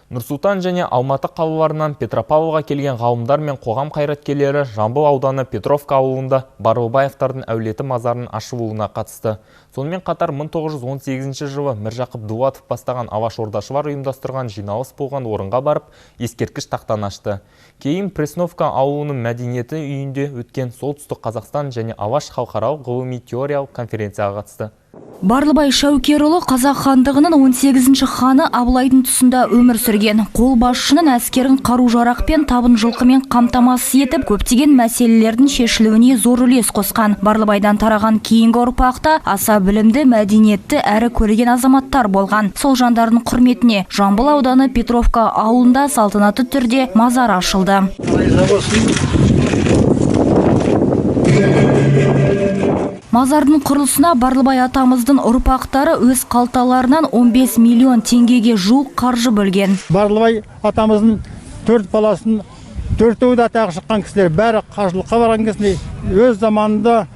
Нұр-Сұлтан және Алматы қалаларынан Петропавлға келген ғалымдар мен қоғам қайраткерлері Жамбыл ауданы Петровка ауылында Барлыбаевтардың әулеті мазарының ашылуына қатысты. Сонымен қатар 1918 жылы Міржақып Дулатов бастаған алашордашылар ұйымдастырған жиналыс болған орынға барып, ескерткіш тақтаны ашты. Кейін Пресновка ауылының мәдениеті үйінде өткен Солтүстік Қазақстан және Алаш халықаралық ғылыми теориялық конференцияға қатысты. Барлыбай Шәукерұлы Қазақ хандығының 18-ші ханы Абылайдың тұсында өмір сүрген. Қолбасшының әскерін қару-жарақпен, табын жылқымен қамтамасыз етіп, көптеген мәселелердің шешілуіне зор үлес қосқан. Барлыбайдан тараған кейінгі ұрпақта аса білімді, мәдениетті әрі көреген азаматтар болған. Сол жандардың құрметіне Жамбыл ауданы Петровка ауылында салтанатты түрде мазар ашылды. Мазардың құрылысына Барлыбай атамыздың ұрпақтары өз қалталарынан 15 миллион теңгеге жуық қаржы бөлген. Барлыбай атамыздың 4 баласын, төртеуі де атағы шыққан кісілер, бәрі қажылыққа барған кезінде өз заманында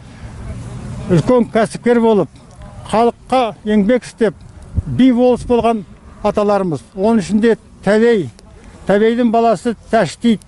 үлкен кәсіпкер болып, халыққа еңбек істеп, би болыс болған аталарымыз. Оның ішінде Тәбей, Тәбейдің баласы Тәштит,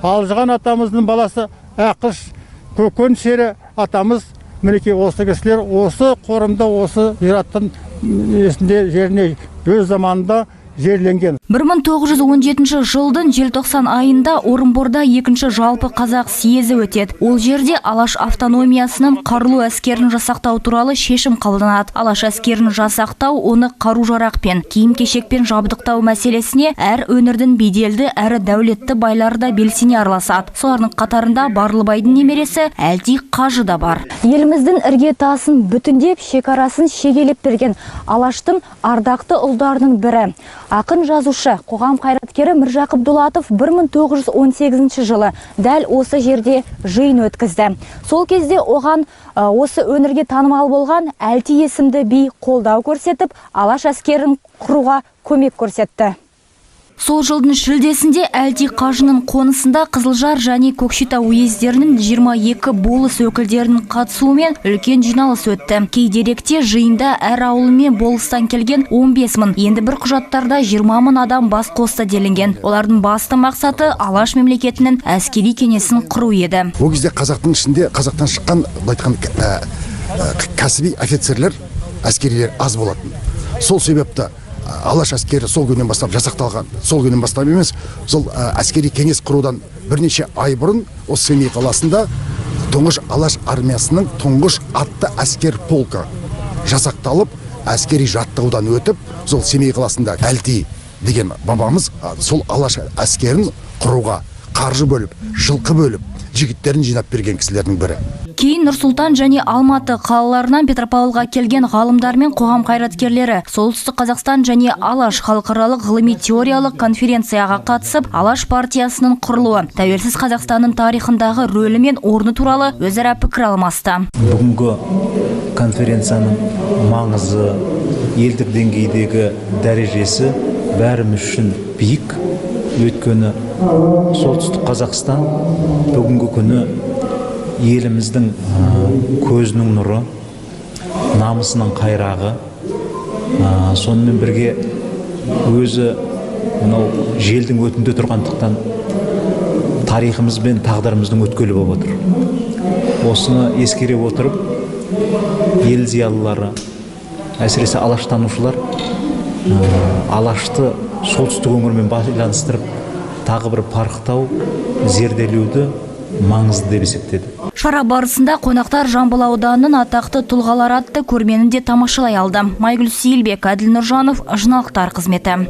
Алжыған атамыздың баласы Ақыш, Көкен Шері атамыз. Мінекей осы кісілер осы қорымда, осы зираттың несінде, жеріне өз заманында жерленген. 1917 жылдың желтоқсан айында Орынборда екінші жалпы қазақ съезі өтеді. Ол жерде Алаш автономиясының қарулы әскерін жасақтау туралы шешім қабылданады. Алаш әскерін жасақтау, оны қару-жарақпен, киім-кешекпен жабдықтау мәселесіне әр өңірдің беделді әрі дәулетті байлары да белсене араласады. Солардың қатарында Барлыбайдың немересі Әлти қажы да бар. Еліміздің іргетасын бүтіндеп, шекарасын шегелеп берген Алаштың ардақты ұлдарының бірі. Ақын жазушы, қоғам қайраткері Міржақып Дулатов 1918 жылы дәл осы жерде жиын өткізді. Сол кезде оған осы өңірге танымал болған Әлти есімді би қолдау көрсетіп, Алаш әскерін құруға көмек көрсетті. Сол жылдың шілдесінде Әлти қажының қонысында Қызылжар және Көкшетау уездерінің 22 болыс өкілдерінің қатысуымен үлкен жиналыс өтті. Кей деректе жиында әр ауыл мен болыстан келген 15 мың, енді бір құжаттарда 20 мың адам бас қосты делінген. Олардың басты мақсаты Алаш мемлекетінің әскери кеңесін құру еді. Ол кезде қазақтың ішінде қазақтан шыққан, былай айтқанда, кәсіби офицерлер, әскерилер аз болатын. Сол себепті Алаш әскері сол күннен бастап жасақталған, сол күннен бастап емес, сол әскери кеңес құрудан бірнеше ай бұрын осы Семей қаласында тұңғыш Алаш армиясының тұңғыш атты әскер полкі жасақталып, әскери жаттығудан өтіп, сол Семей қаласында Әлти деген бабамыз сол Алаш әскерін құруға қаржы бөліп, жылқы бөліп, жігіттерін жинап берген кісілердің бірі. Кейін Нұр-Сұлтан және Алматы қалаларынан Петропавлға келген ғалымдар мен қоғам қайраткерлері Солтүстік Қазақстан және Алаш халықаралық ғылыми теориялық конференцияға қатысып, Алаш партиясының құрылуы, тәуелсіз Қазақстанның тарихындағы рөлі мен орны туралы өзара пікір алмасты. Бүгінгі конференцияның маңызы, елдік деңгейдегі дәрежесі бәріміз үшін биік. Өйткені Солтүстік Қазақстан бүгінгі күні еліміздің көзінің нұры, намысының қайрағы, сонымен бірге өзі мынау желдің өтінде тұрғандықтан тарихымыз бен тағдырымыздың өткелі болып отыр. Осыны ескере отырып, ел зиялылары, әсіресе алаштанушылар, Алашты солтүстік өңірмен байланыстырып, тағы бір парықтау, зерделеуді маңызды деп есептеді. Шара барысында қонақтар Жамбыл ауданының атақты тұлғалары атты көрмені де тамашалай алды. Майгүл Сейілбек, Әділ Нұржанов, жаңалықтар қызметі.